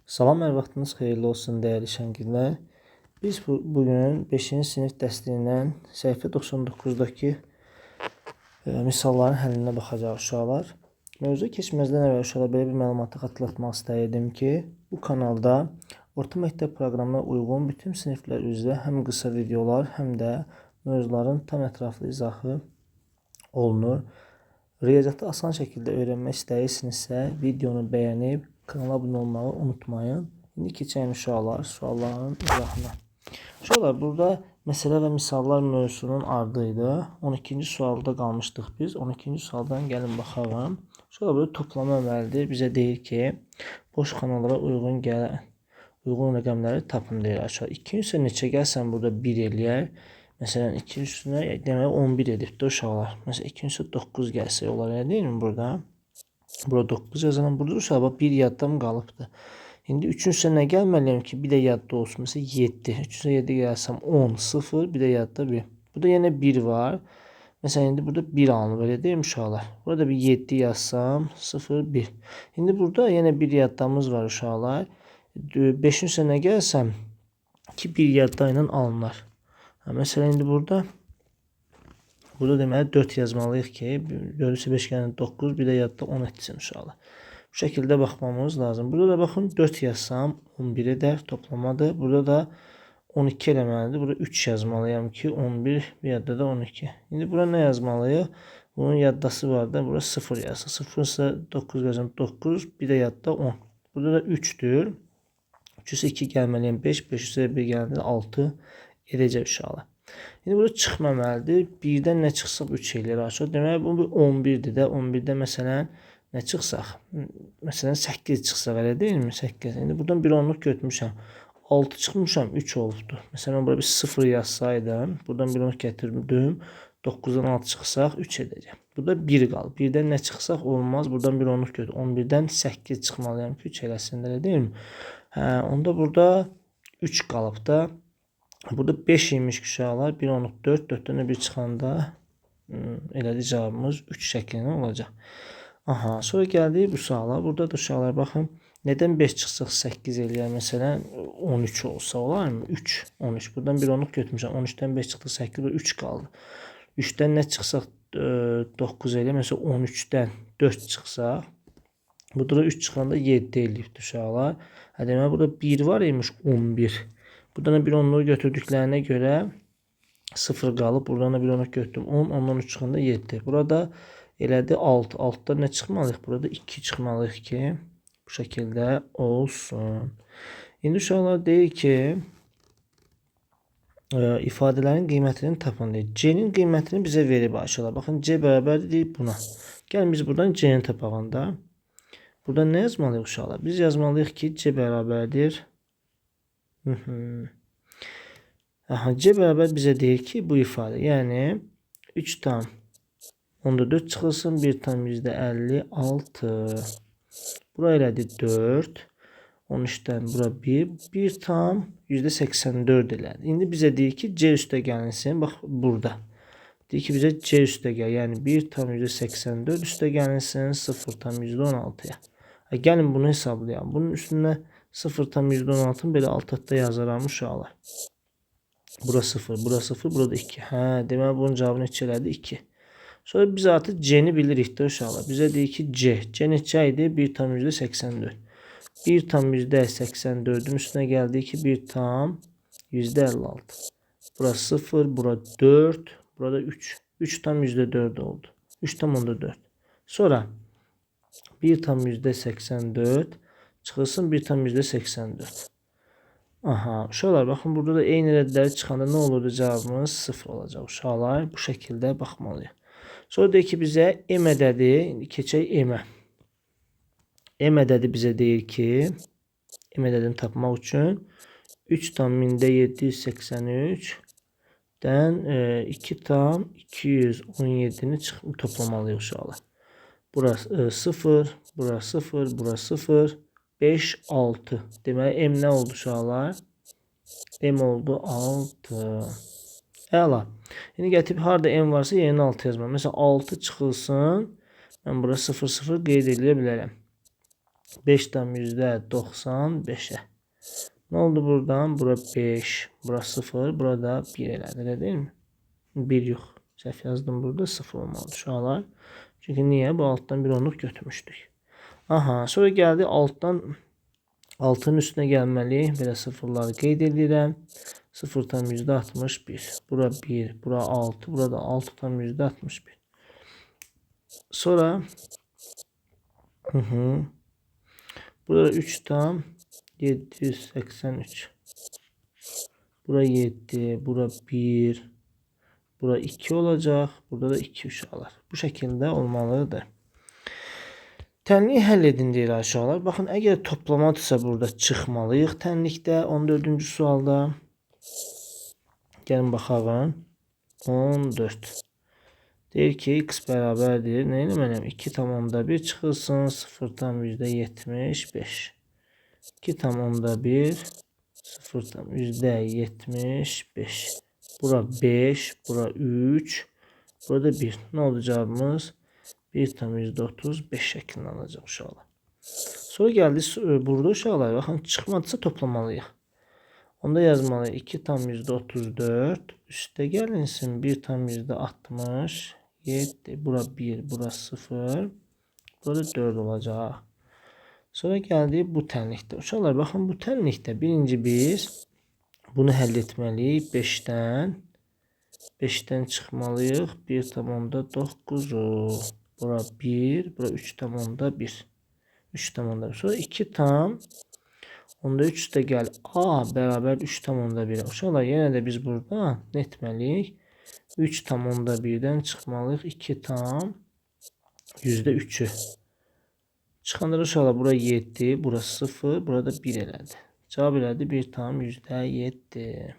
Salam, hər vaxtınız xeyirli olsun dəyərli şəngillər. Biz bugün 5-ci sinif dərsliyindən səhifə 99-dakı misalların həllinə baxacağıq uşaqlar. Mövzuya keçməzdən əvvəl uşaqlar belə bir məlumatı xatırlatmaq istəyirdim ki, bu kanalda orta məktəb proqramına uyğun bütün siniflər üzrə həm qısa videolar, həm də mövzuların tam ətraflı izahı olunur. Riyaziyyatı asan şəkildə öyrənmək istəyirsinizsə, videonu bəyənib kanala abunə olmağı unutmayın. İndi keçək uşaqlar sualların izahına. Uşaqlar, burada məsələ və misallar mövzusunun ardı idi. 12-ci sualda qalmışdıq biz. 12-ci sualdan gəlin baxalım. Uşaqlar, burada toplama əməlidir. Bizə deyir ki, boş xanalara uyğun gələn uyğun rəqəmləri tapın deyir uşaqlar. 2-nin üstünə neçə gəlsən burada 1 eləyər. Məsələn, 2-nin üstünə demək 11 edibdir uşaqlar. Məsələn, 2-nin üstünə 9 gəlsə olar, elə deyilmi burada? Bura 9 yazaram. Burada uşaqlar bax 1 yaddan qalıbdır. İndi 3-ün üstünə nə gəlməliyəm ki, bir də yadda olsun. Məsələn 7. 3-ün üstünə 7 gəlsəm 10, 0, bir də yadda 1. Burada yenə 1 var. Məsələn, indi burada 1 alınıb, elə deyilmi uşaqlar? Burada bir 7 yazsam 0, 1. İndi burada yenə 1 yaddamız var uşaqlar. 5-in üstünə nə gəlsəm ki, 1 yadda ilə alınar. Hə, məsələn, indi burada deməli 4 yazmalıyıq ki, 4 üstə 5 gələn 9, bir də yadda 10 etsin uşaqlar. Bu şəkildə baxmamız lazım. Burada da baxın 4 yazsam 11 edər, toplamadır. Burada da 12 eləməlidir. Burada 3 yazmalıyam ki, 11, bir yadda da 12. İndi bura nə yazmalıyıq? Bunun yaddası var da, bura 0 yazsın. 0 isə 9 yazsam 9, bir də yadda 10. Burada da 3-dür. 3 üstə 2 gəlməliyəm 5, 5 üstə 1 gələndə 6 edəcək uşaqlar. İndi burada çıxmamalıdır. 1-dən nə çıxsaq 3 eləyir aşağı. Deməli bu 11-dir də. 11-də məsələn nə çıxsaq? Məsələn 8 çıxsaq elə deyilmi? 8. İndi buradan bir onluq götürmüşəm. 6 çıxmışam, 3 olubdur. Məsələn mən bura bir 0 yazsaydım, buradan bir onluq gətirdim. 9-dan 6 çıxsaq 3 edəcək. Burada 1 qalır. 1-dən nə çıxsaq olmaz. Buradan bir onluq götür. 11-dən 8 çıxmalıyam ki, 3 eləsin, elə deyilmi? Hə, onda burada 3 qalıb da. Burada 5 imiş ki uşaqlar, 1 onluq 4, 4-dən də 1 çıxanda elədi cavabımız 3 şəklində olacaq. Aha, sonra gəldik bu suala. Burada da uşaqlar baxın, nədən 5 çıxsaq 8 eləyər? Məsələn 13 olsa olarmı? 3, 13. Buradan 1 onluq götürmüşəm. 13-dən 5 çıxdı 8, burada 3 qaldı. 3-dən nə çıxsaq 9 eləyər? Məsələn 13-dən 4 çıxsaq, burada da 3 çıxanda 7 eləyibdir uşaqlar. Hə, deməli burada 1 var imiş 11. Buradan da bir onluğu götürdüklərinə görə 0 qalıb. Buradan da bir onluq götürdüm. 10, ondan 3 çıxanda 7. Burada elədi 6. 6-dan nə çıxmalıyıq? Burada 2 çıxmalıyıq ki, bu şəkildə olsun. İndi uşaqlar deyir ki, ifadələrin qiymətini tapın deyir. C-nin qiymətini bizə verib uşaqlar. Baxın, C bərabərdir deyir buna. Gəlin biz buradan C-ni tapaq da. Buradan nə yazmalıyıq uşaqlar? Biz yazmalıyıq ki, C bərabərdir. Aha, C bərabər bizə deyir ki, bu ifadə, yəni 3,4 çıxılsın, 1,56. Bura elədi 4, 13-dən bura 1, 1,84 elədi. İndi bizə deyir ki, C üstə gəlinsin, bax burada. Deyir ki, bizə C üstə gəl, yəni 1,84 üstə gəlinsin, 0,16-ya. Gəlin bunu hesablayalım. Bunun üstünə 0,16-nı belə alt altda yazaram uşaqlar. Bura 0, bura 0, burada 2. Hə, deməli bunun cavabı neçə elədi? 2. Sonra biz artıq C-ni bilirik də uşaqlar. Bizə deyir ki, C. C neçə idi? 1,84. 1,84-ün üstünə gəldi ki, 1,56. Bura 0, bura 4, burada 3. 3,4 oldu. 3,4. Sonra 1,84 çıxılsın 1,84. Aha, uşaqlar baxın burada da eyni rədləri çıxanda nə olurdu cavabımız? 0 olacaq uşaqlar. Bu şəkildə baxmalıyıq. Sonra deyir ki bizə M ədədi, indi keçək M-ə. M ədədi bizə deyir ki, M ədədini tapmaq üçün 3,783-dən 2,217-ni toplamalıyıq uşaqlar. Bura 0, bura 0, bura 0. 5, 6. Deməli, M nə oldu uşaqlar? M oldu 6. Əla. İndi gətirib harada M varsa yerinə 6 yazmalı. Məsələn, 6 çıxılsın. Mən bura 0, 0 qeyd edə bilərəm. 5,95-ə. Nə oldu buradan? Bura 5, bura 0, burada 1 elədi, elə deyilmi? 1 yox. Səhv yazdım burada, 0 olmalıdır uşaqlar. Çünki niyə? Bu altdan bir onluq götürmüşdük. Aha, sonra gəldi altdan 6-nın üstünə gəlməliyik. Belə sıfırları qeyd edirəm. 0,61. Bura 1, bura 6, burada 6,61. Sonra burada 3,783. Bura 7, bura 1, bura 2 olacaq. Burada da 2 uşaqlar. Bu şəkildə olmalıdır. Tənliyi həll edin deyir uşaqlar. Baxın, əgər toplamadırsa burada çıxmalıyıq tənlikdə 14-cü sualda. Gəlin baxalım. 14. Deyir ki, x bərabərdir. Nə eləməliyəm? 2,1 çıxılsın 0,75. 2,1 0,75. Bura 5, bura 3, burada 1. Nə oldu cavabımız? 1,35 şəklində alacaq uşaqlar. Sonra gəldi burada uşaqlar. Baxın, çıxmadısa toplamalıyıq. Onda yazmalıyıq 2,34 üstə gəlinsin 1,67. Bura 1, bura 0. Burada 4 olacaq. Sonra gəldik bu tənlikdə. Uşaqlar, baxın, bu tənlikdə birinci biz bunu həll etməliyik. 5-dən 5-dən çıxmalıyıq. 1,9-u. Bura 1, bura 3,1. 3,1. Sonra 2,3 də gəl A bərabər 3,1. Uşaqlar, yenə də biz burada nə etməliyik? 3,1-dən çıxmalıyıq 2,3-ü. Çıxanda uşaqlar, bura 7, bura 0, burada 1 elədi. Cavab elədi 1,7.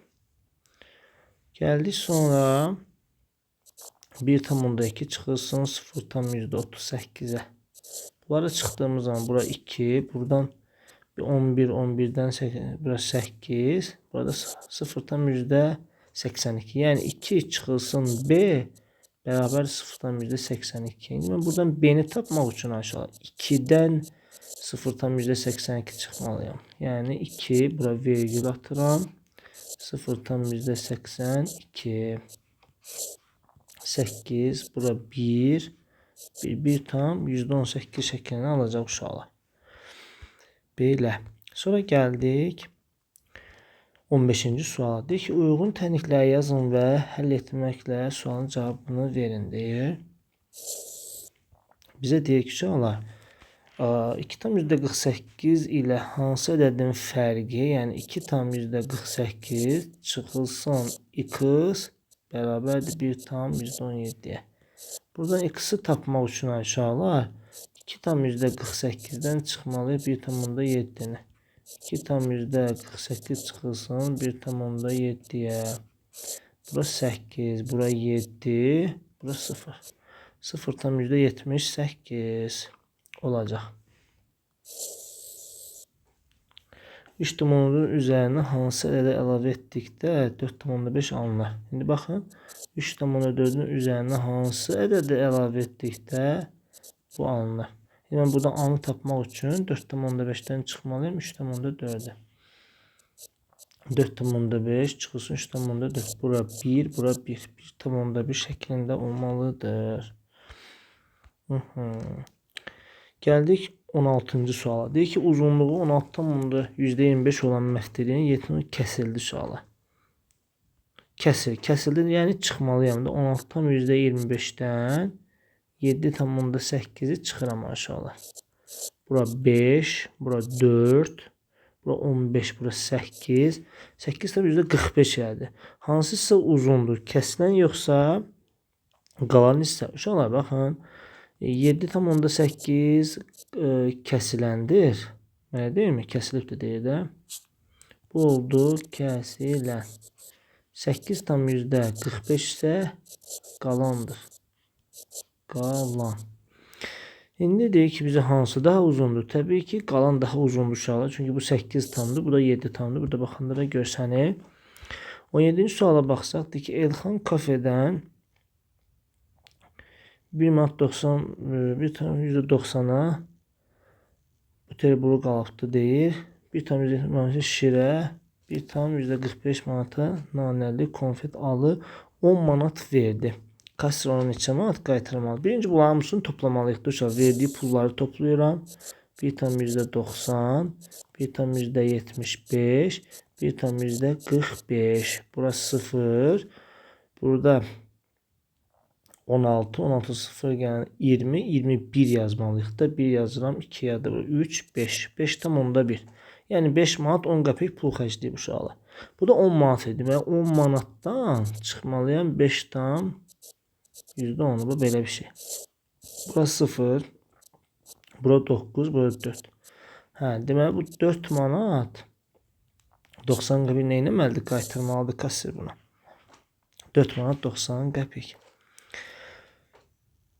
Gəldik sonra 1,2 çıxılsın 0,38-ə. Bunlara çıxdığımız zaman bura 2, buradan 11, 11-dən 8, bura 8, burada 0,82. Yəni 2 çıxılsın B bərabər 0,82. İndi mən buradan B-ni tapmaq üçün aşağı 2-dən 0,82 çıxmalıyam. Yəni 2, bura vergül atıram. 0,82. 8, bura 1, 1, 1,18 şəklini alacaq uşaqlar. Belə. Sonra gəldik 15-ci suala. Deyir ki, uyğun tənlikləri yazın və həll etməklə sualın cavabını verin deyir. Bizə deyir ki, uşaqlar, 2,48 ilə hansı ədədin fərqi, yəni 2,48 çıxılsın x bərabərdir 1,17-yə. Buradan x-i tapmaq üçün uşaqlar 2,48-dən çıxmalıyıq 1,7-ni. 2,48 çıxılsın 1,7-yə. Bura 8, bura 7, bura 0. 0,78 olacaq. 3,4-ün üzərinə hansı ədədi əlavə etdikdə 4,5 alınır? İndi baxın, 3,4-ün üzərinə hansı ədədi əlavə etdikdə bu alınır? İndi mən buradan A-nı tapmaq üçün 4,5-dən çıxmalıyam 3,4-ə. 4,5 çıxılsın 3,4. Bura 1, bura 1. 1,1 şəklində olmalıdır. Gəldik 16-cı suala. Deyir ki, uzunluğu 16,25 olan məftilin 7 kəsildi suala. Kəsildi, yəni çıxmalıyam da 16,25-dən 7,8-i çıxıram aşağılar. Bura 5, bura 4, bura 15, bura 8. 8,45 elədi. Hansısa uzundur, kəsilən yoxsa qalan hissə. Uşaqlar, baxın. 7,8 kəsiləndir. Belə deyilmi? Kəsilib də deyir də. Bu oldu kəsilən. 8,45 isə qalandır. Qalan. İndi deyir ki, bizə hansı daha uzundur? Təbii ki, qalan daha uzundur uşaqlar. Çünki bu 8 tamdır, bu da 7 tamdır. Burada baxanda da görsənir. 17-ci suala baxsaq, deyir ki, Elxan kafedən 1,90 1,90-a Buterbrot qalıbdı deyir. 1,7 manata şirə, 1,45 manata nanəli konfet alı 10 manat verdi. Kassir ona neçə manat qaytarmalı? Birinci bunların hamısını toplamalıyıq. Uşaq, verdiyi pulları toplayıram. 1,90, 1,75, 1,45. Burası 0. Burada 16, 16 0 yəni 20, 21 yazmalıyıq da. 1 yazıram, 2 ya da 3, 5. 5,1. Yəni 5 manat 10 qəpik pul xərcləyib uşaqlar. Bu da 10 manat idi. Və 10 manatdan çıxmalıyam 5,10. Bu belə bir şey. Burası 0. Bura 9, bura 4. Hə, deməli bu 4 manat 90 qəpik nə etməlidir? Qaytarmalıdır kassir buna. 4 manat 90 qəpik.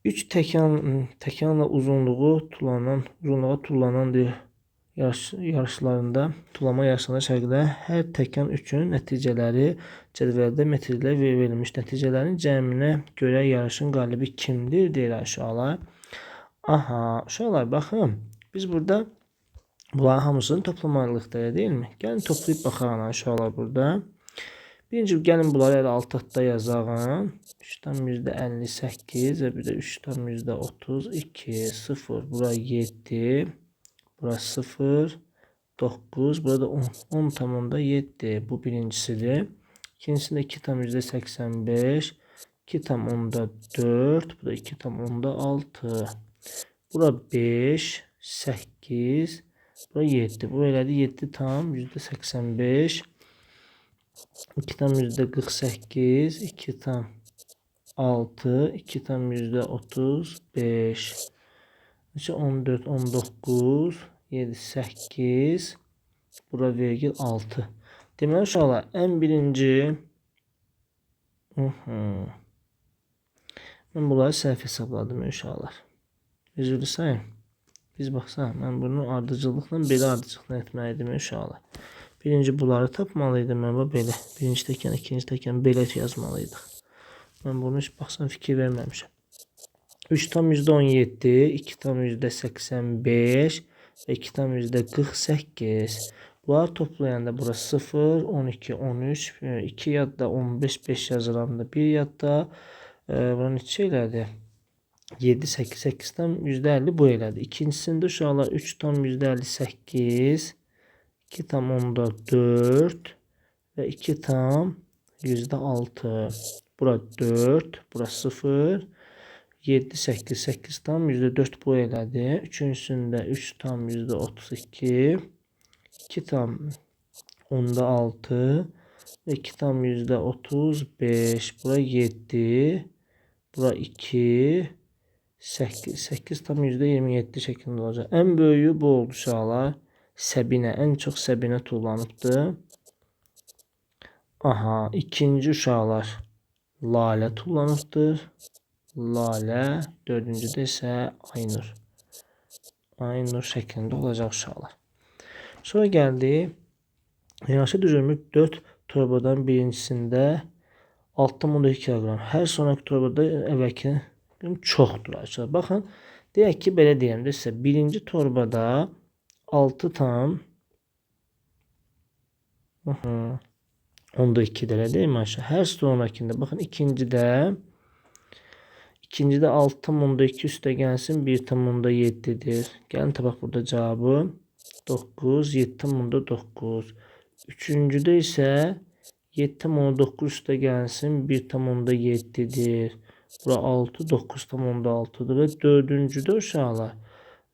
3 təkanla uzunluğu tullanan, uzunluğa tullanan deyir, yarışlarında, tullama yarışlarında şərqdə hər təkan üçün nəticələri cədvəldə metrlər verilmiş. Nəticələrin cəminə görə yarışın qalibi kimdir deyir uşaqlar. Aha, uşaqlar baxın, biz burada bunların hamısını toplamalıyıq da, deyilmi? Gəlin toplayıb baxaq uşaqlar burada. Birinci gəlin bunları elə alt altda yazağım. 3,58 və bir də 3,32, 0, bura 7, bura 0, 9, burada 10, 10,7 bu birincisidir. İkincisində 2,85, 2,4, bu da 2,6. Bura 5, 8, bura 7. Bu elədi 7,85. 2,48, 2,6, 2,35. Neçə? 14, 19, 7, 8, bura vergül 6. Deməli uşaqlar, ən birinci mən bunları səhv hesabladım uşaqlar. Üzrlü sayın. Biz baxsana, mən bunu ardıcıllıqla belə ardıcılıqla etməliydim uşaqlar. Birinci bunları tapmalıydım mən, bu belə. Birinci təkan, ikinci təkan belə yazmalıydıq. Mən bunu heç baxsan fikir verməmişəm. 3,17, 2,85 və 2,48. Bunları toplayanda bura 0, 12, 13, 2 yadda 15, 5 yazıram da 1 yadda. Bura neçə elədi? 7, 8, 8,50 bu elədi. İkincisində uşaqlar 3,58, 2,4 və 2,6. Bura 4, bura 0. 7, 8, 8,4 bu elədi. Üçüncüsündə 3,32, 2,6 və 2,35. Bura 7, bura 2, 8, 8,27 şəklində olacaq. Ən böyüyü bu oldu uşaqlar. Səbinə, ən çox Səbinə tullanıbdır. Aha, ikinci uşaqlar Lalə tullanıbdır. Lalə, dördüncüdə isə Aynur. Aynur şəklində olacaq uşaqlar. Sonra gəldi. Yanaşı düzülmüş 4 torbadan birincisində 6,2 kiloqram. Hər sonraki torbada əvvəlki çoxdur arkadaşlar. Baxın, deyək ki, belə deyəm də sizə. Birinci torbada 6 tam 10,2 də elə deyil mi aşağı? Hər sonrakində baxın, ikincidə 6,2 üstə gəlsin 1,7-dir. Gəlin tapaq burada cavabı. 9, 7,9. Üçüncüdə isə 7,9 üstə gəlsin 1,7-dir. Bura 6, 9,6-dır və dördüncüdə uşaqlar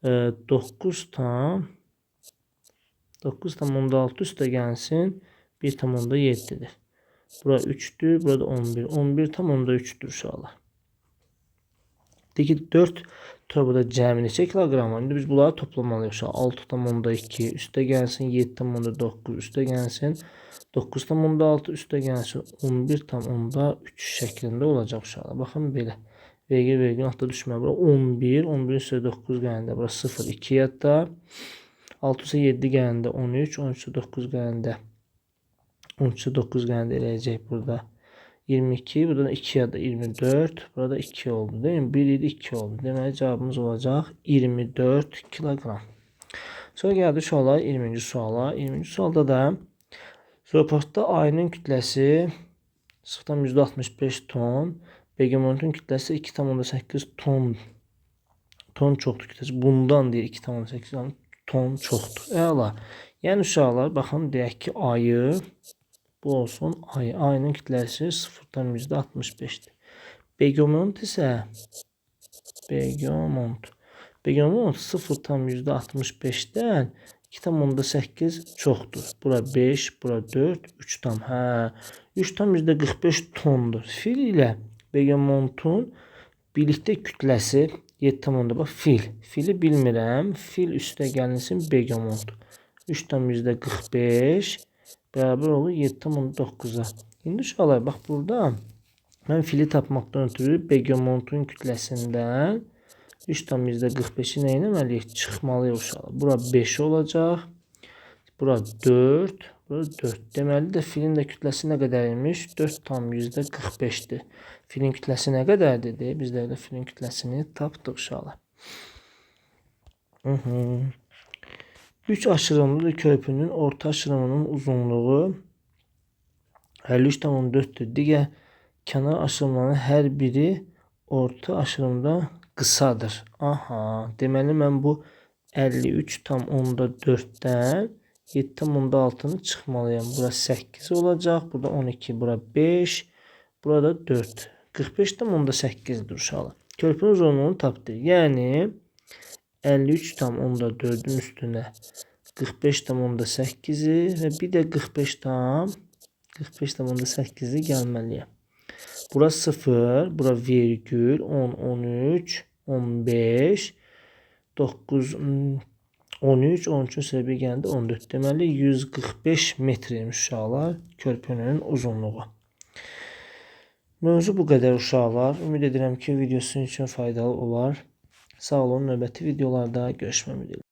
9,6 üstə gəlsin 1,7-dir. Bura 3-dür, burada 11. 11,3-dür uşaqlar. Deyir ki, 4 torbada cəmi neçə kiloqram var? İndi biz bunları toplamalıyıq uşaqlar. 6,2 üstə gəlsin 7,9 üstə gəlsin 9,6 üstə gəlsin 11,3 şəklində olacaq uşaqlar. Baxın belə. Vergül vergül altda düşmə. Bura 11, 11 üstə 9 gələndə bura 0, 2 yadda. 6 üstə 7 gələndə 13, 13 üstə 9 gələndə 13 üstə 9 gələndə eləyəcək burada 22, burada da 2 yadda 24, burada 2 oldu, değil mi? 1 idi, 2 oldu. Deməli cavabımız olacaq 24 kiloqram. Sonra gəldi uşaqlar 20-ci suala. 20-ci sualda da zooparkda ayının kütləsi 0,65 ton, begemontun kütləsi 2,8 ton. Ton çoxdur kütləsi. Bundan deyir 2,8 ton çoxdur. Əla. Yəni uşaqlar, baxın deyək ki, ayı bu olsun ayı. Ayının kütləsi 0,65-dir. Begemont isə begemont. Begemont 0,65-dən 2,8 çoxdur. Bura 5, bura 4, 3 tam. Hə, 3,45 tondur. Fil ilə begemontun birlikdə kütləsi 7,10. Bax fil. Fili bilmirəm. Fil üstə gəlinsin begemont. 3,45 bərabər olur 7,9-a. İndi uşaqlar bax burada mən fili tapmaqdan ötürü begemontun kütləsindən 3,45-i nə etməliyik? Çıxmalıyıq uşaqlar. Bura 5 olacaq. Bura 4. Bura 4. Deməli də filin də kütləsi nə qədər imiş? 4,45-dir. Filin kütləsi nə qədərdir? Biz də elə filin kütləsini tapdıq uşaqlar. 3 aşırımlı körpünün orta aşırımının uzunluğu 53,4-dür. Digər kənar aşırımların hər biri orta aşırımda qısadır. Aha, deməli mən bu 53,4-dən 7,6-nı çıxmalıyam. Bura 8 olacaq, burada 12, bura 5, burada 4. 45,8-dir uşaqlar. Körpünün uzunluğunu tapdıq. Yəni 53,4-ün üstünə 45,8-i və bir də 45,8-i gəlməliyəm. Bura 0, bura vergül, 10, 13, 15, 9, 13, 13-ün sıra bir gələndə 14. Deməli 145 metr imiş uşaqlar körpünün uzunluğu. Mövzu bu qədər uşaqlar. Ümid edirəm ki, video sizin üçün faydalı olar. Sağ olun. Növbəti videolarda görüşmək ümidi ilə.